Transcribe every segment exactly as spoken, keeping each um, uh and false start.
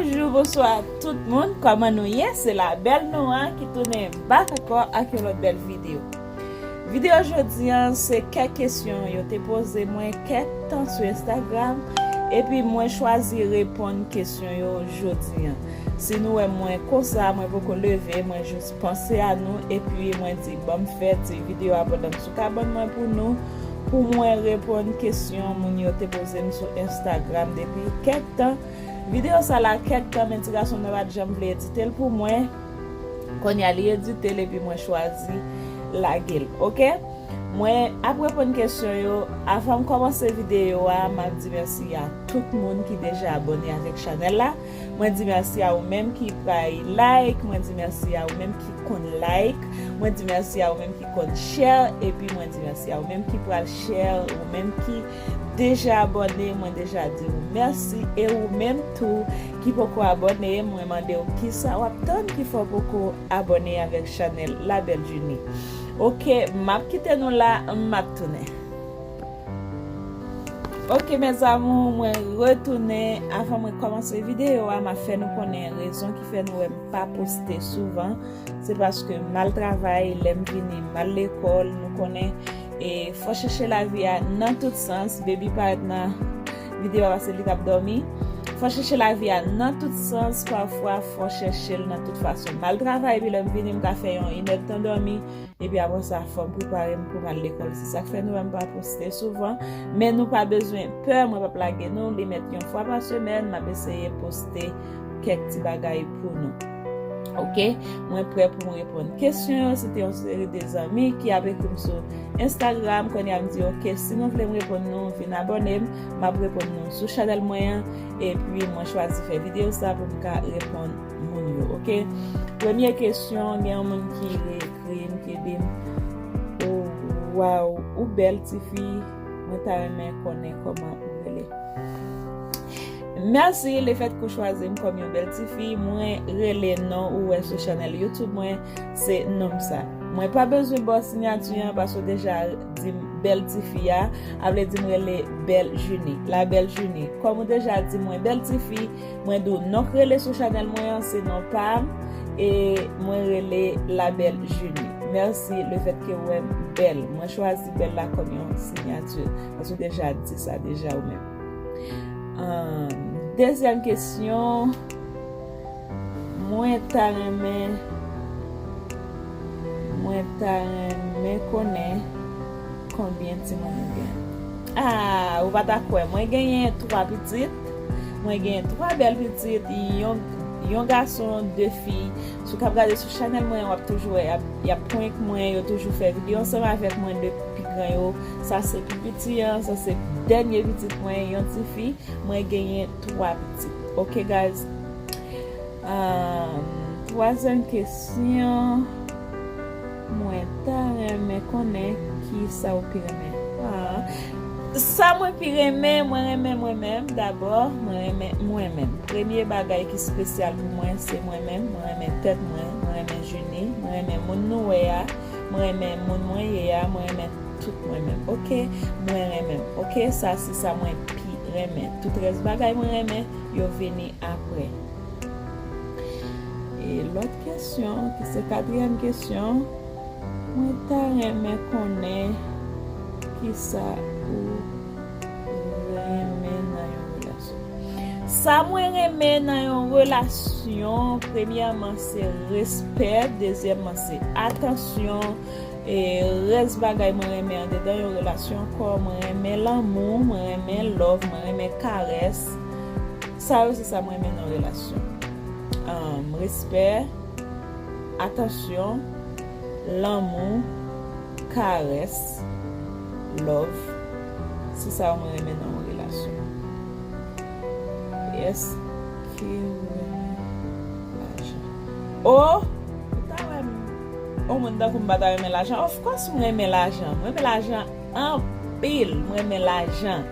Bonjou, bonswa tout moun, kòman nou ye? Se la bèl Noa ki tounen back ankò ak yon lòt bèl videyo. Videyo jodi an se kèk kesyon yo te poze mwen kèk tan sou Instagram, epi mwen chwazi reponn kesyon yo jodi an. Si nou wè mwen konsa, mwen poko leve, mwen jis panse a nou, epi mwen di, "Ban m fè ti videyo a pandan m sou kabann mwen pou nou, pou mwen reponn kesyon moun yo te poze m sou Instagram depi kèk tan." Videyo sa la kèk tan, men ti gason mwen pa t janm vle edite l pou mwen. Kounye a li edite l epi mwen chwazi lage l, oke? Mwen ap reponn kesyon yo. Avan m kòmanse videyo a, m ap di mèsi a tout moun ki deja abòne avèk chanèl la. Mwen di mèsi a ou menm ki pral like, mwen di mèsi a ou menm ki konn like, mwen di mèsi a ou menm ki konn share, epi mwen di mèsi a ou menm ki pral share, ou menm ki deja abòne, mwen deja di ou mèsi, e ou menm tou ki poko abòne, mwen mande w kisa w ap tann ki fè w poko abòne avèk chanèl La Belle Junie. Oke, m ap kite nou la, m ap tounen. Oke, mes amours, mwen retounen. Avan mwen kòmanse videyo a, m ap fè nou konnen rezon ki fè nou wè m pa poste souvan. Se paske m al travay, lè m vini, m al lekòl, nou konnen, e fò chèche lavi a nan tout sans. Baby pa nan videyo a paske li t ap dòmi. Fò chèche lavi a nan tout sans, pafwa fò chèche l nan tout fason. M al travay, epi lè m vini, m ka fè yon inèdtan dòmi, epi apre sa, fò m prepare m pou m al lekòl. Se sa k fè nou wè m pa poste souvan. Men nou pa bezwen pè, mwen p ap lage nou. Li mèt yon fwa pa semèn, m ap eseye poste kèk ti bagay pou nou. Oke, mwen prè pou m reponn kesyon yo. Se te yon seri de zanmi ki ap ekri m sou Instagram. Kounye a m di, "Oke, si nou vle m reponn nou, vin abòne m. M ap reponn nou sou chanèl mwen an." Epi mwen chwazi fè videyo sa pou m ka reponn moun yo, oke? Premye kesyon, gen yon moun ki reekri m, ki di m, "Oh, waw, ou bèl tifi, mwen ta renmen konnen kòman ou rele." Mèsi, lefètke w chwazi m kòm yon bèl tifi, mwen rele non ou wè sou chanèl YouTube mwen, se non m sa. Mwen pa bezwen ba w siyati an, paske w deja di m bèl tifi a, a vle di m rele Bèl Junie, La Belle Junie. Kòm ou deja di mwen bèl tifi, mwen di w non k rele sou chanèl mwen an, se non pa m, e mwen rele La Belle Junie. Mèsi lefètke w wè m bèl. Mwen chwazi bèl la kòm yon siyati, paske w deja di sa deja ou menm. Ahn, dezyèm kesyon, mwen ta renmen, mwen ta renmen konnen konbyen timoun ou gen. Ah, ou pa ta kwè, mwen genyen twa pitit. Mwen genyen twa bèl pitit, yon, yon gason, de fi. Si w k ap gade sou chanèl mwen, w ap toujou wè, y ap, y ap prank mwen, yo toujou fè videyo ansanm avèk mwen, de pi gran yo. Sa se pi piti an, sa se dènye pitit mwen, yon ti fi. Mwen genyen twa pitit. Oke, guys. Ahn, twazyèm kesyon. Mwen ta renmen konnen kisa w pi renmen. Ah. Sa mwen pi renmen, mwen renmen mwen menm dabò. Mwen renmen mwen menm. Premye bagay ki espesyal pou mwen, se mwen menm. Mwen renmen tèt mwen. Mwen renmen Junie. Mwen renmen moun nou wè a. Mwen renmen moun mwen ye a. Mwen renmen tout mwen menm. Oke? Mwen renmen m. Oke? Sa se sa mwen pi renmen. Tout rès bagay mwen renmen, yo vini apre. E lòt kesyon, ki se katriyèm kesyon, mwen ta renmen konnen kisa ou renmen nan yon relasyon. Sa mwen renmen nan yon relasyon, premyèman, se respè, dezyèmman, se atansyon, e rès bagay mwen renmen andedan yon relasyon ankò, mwen renmen lanmou, mwen renmen love, mwen renmen karès. Sa yo se sa mwen renmen nan relasyon. Ahn, respè, atansyon, lanmou, karès, love. Se sa yo mwen renmen nan yon relasyon. Èske ou renmen lajan? Oh, ou ta wè m, yon moun tankou m pa ta renmen lajan? Of course, mwen renmen lajan. Mwen renmen lajan anpil. Mwen renmen lajan.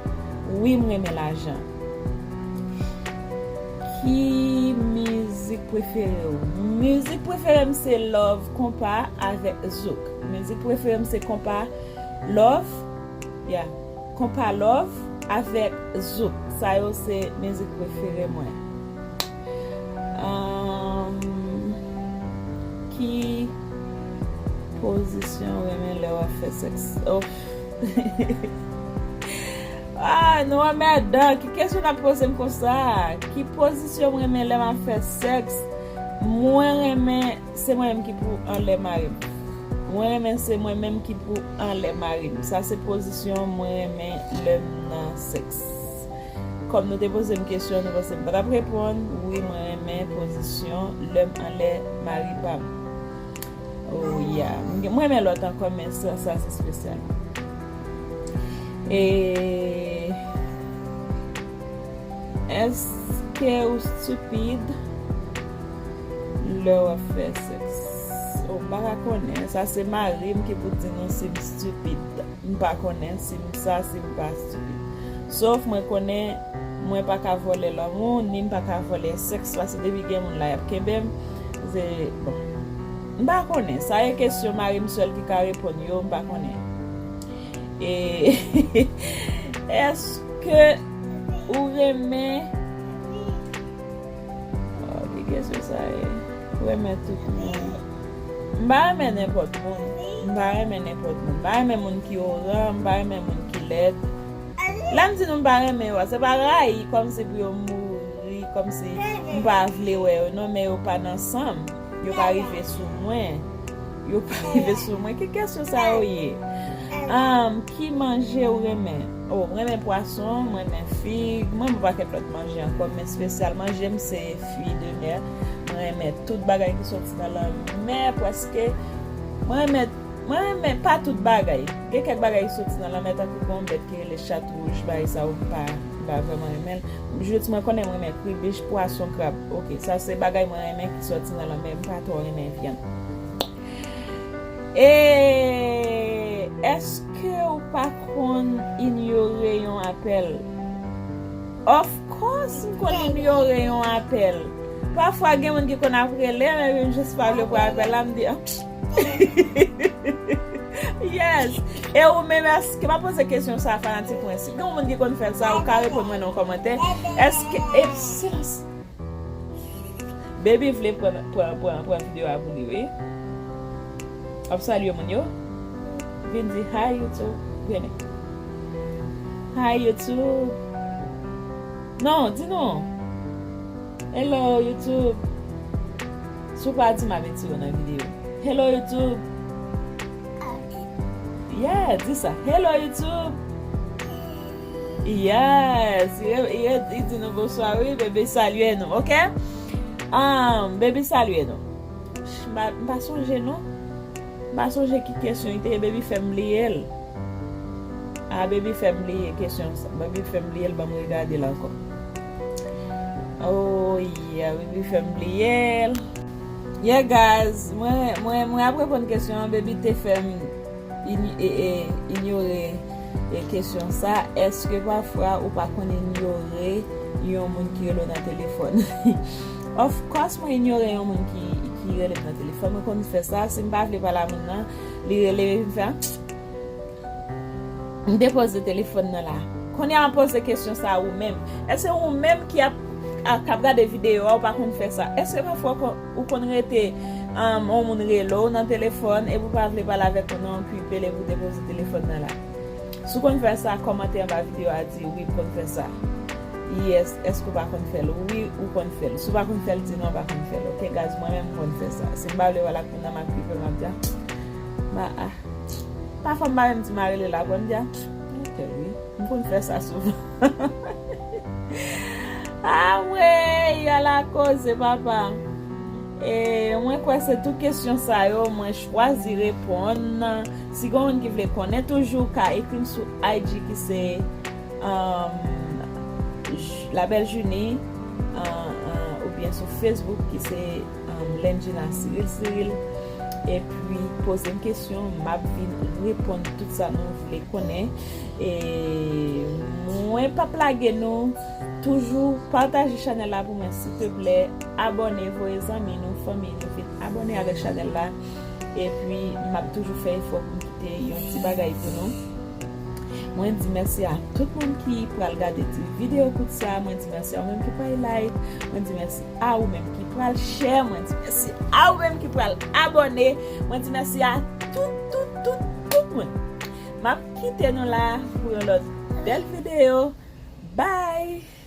Wi, mwen renmen lajan. Ki mizik prefere w? Mizik prefere m se Love Konpa avèk Zouk. Mizik prefere m se Konpa Love. Yeah. Konpa Love avèk Zouk. Sa yo se mizik prefere mwen. Pozisyon w renmen lè w ap fè sèks? Oh. Ah, nou anmèdan. Ki kesyon n ap poze m konsa? Ki pozisyon m renmen lè m ap fè sèks? Mwen renmen se mwen menm ki pou anlè mari m. Mwen renmen se mwen menm ki pou anlè mari m. Sa se pozisyon mwen renmen lè m nan sèks. Kòm nou te poze m kesyon, nou panse m pa t ap reponn? Wi, mwen renmen pozisyon lè m anlè mari pa m. Oh yeah. Mwen renmen lòt ankò, men sa, sa se espesyal. E èske ou stupid lè w ap fè sèks? Oh, m pa ka konnen. Sa se mari m ki pou di nou si m stupid. M pa konnen si m sa, si m pa stupid. Sof mwen konnen mwen pa ka vòlè lanmou, ni m pa ka vòlè sèks, paske depi gen moun la y ap kenbe m. Se, bon, m pa konnen. Sa e kesyon mari m sèl ki ka reponn yo, m pa konnen. E èske ou renmen Oh, ki kesyon sa ye? Ou renmen tout moun? M pa renmen nenpòt moun. M pa renmen nenpòt moun. M pa renmen moun ki oran, m pa renmen moun ki lèd. Lè m di nou m pa renmen yo a, se pa rayi, kòmsi pou yo mouri, kòmsi m pa vle wè yo, non, men yo pa nan san m. Yo pa rive sou mwen. Yo pa rive sou mwen. Ki kesyon sa yo ye? Um, ki manje ou renmen? Oh, mwen renmen pwason, mwen renmen fig, mwen renmen pakèt lòt manje ankò, men espesyal manje m se fwi de mè. Mwen renmen tout bagay ki soti nan lanmè, prèske. Mwen renmen, mwen renmen pa tout bagay. Gen kèk bagay ki soti nan lanmè, tankou gen yon bèt ki rele chat wouj, bagay sa yo m pa, m pa vrèman renmen l. Jodi mwen konnen mwen renmen kribich, pwason, krab. Ok, sa se bagay mwen renmen ki soti nan lanmè, m pa twò renmen vyann. E èske ou pa konn inyore yon apèl? Of course, m konn inyore yon apèl. Pafwa, gen moun ki konn ap rele m, epi m jis pa vle pran apèl la, m di, ah. Yes. E ou menm, èske, m ap poze kesyon sa a fanatik mwen, si gen yon moun ki konn fè sa, ou ka reponn mwen nan yon kòmantè. Èske, e, silans. Baby vle pran, pran, pran, pran videyo a pou li, wi. W ap salye moun yo. Vin di, "Hi, YouTube." Vini. "Hi, YouTube." Non, di non. "Hello, YouTube." Si w pa di, m ap retire w nan videyo. "Hello, YouTube." Yeah, di sa. "Hello, YouTube." Yes, li, li, li di nou bonswa, wi, bebe salye nou, ok? Um, bebe salye nou. M pa, m pa sonje non. M pa sonje ki kesyon li te ye, bebe fè m bliye l. Ah, bebe fè m bliye kesyon sa. Bebe fè m bliye l, ban m regade l ankò. Oh yeah, bebe fè m bliye l. Yeah guys, mwen, mwen, mwen ap reponn kesyon an, bebe te fè m ini-, e, e, inyore, e, kesyon sa. Èske pafwa ou pa konn inyore yon moun ki rele w nan telefòn? Of course, mwen inyore yon moun ki, ki rele m nan telefòn. Mwen konn fè sa. Si m pa vle pale a moun nan, li rele m, m fè, "Ah, m depoze telefòn nan la." Kounye a, m ap poze kesyon sa a ou menm. Èske ou menm ki ap, a, k ap gade videyo a, ou pa konn fè sa? Èske pafwa ou konn, ou konn rete, um, yon moun rele w nan telefòn epi ou pa vle pale avèk moun nan, ou kwipe l epi ou depoze telefòn nan la? Si w konn fè sa, kòmante anba videyo a, di, "Wi, m konn fè sa." Yes, èske w pa konn fè l? Wi, ou konn fè l. Si w pa konn fè l, di, "Non, m pa konn fè l." Ok, guys, mwen menm, m konn fè sa. Si m pa vle pale ak moun nan, m ap kwipe l, m ap di, "Ah, m pa, ah." Pafwa, m pa menm di m a rele l apre, m di, "Ah, ok, wi." M konn fè sa souvan. Anmwey, ala koze, papa. E mwen kwè se tout kesyon sa yo mwen chwazi reponn. Si gen moun ki vle konnen toujou, ka ekri m sou I G ki se, um, J-, La Belle Junie, uh, uh, oubyen sou Facebook ki se, um, Lenjina Cyril Cyril. Epi poze m kesyon, m ap vin reponn tout sa nou vle konnen. E mwen p ap lage nou. Toujou pataje chanèl la pou mwen, silteplè. Abòne, voye zanmi nou, fanmi nou vin abòne avèk chanèl la. Epi, m ap toujou fè efò pou m kite yon ti bagay pou nou. Mwen di mèsi a tout moun ki pral gade ti videyo kout sa. Mwen di mèsi a ou menm ki pral like. Mwen di mèsi a ou menm ki pral share. Mwen di mèsi a ou menm ki pral abòne. Mwen di mèsi a tout, tout, tout, tout moun. M ap kite nou la pou yon lòt bèl videyo. Bye!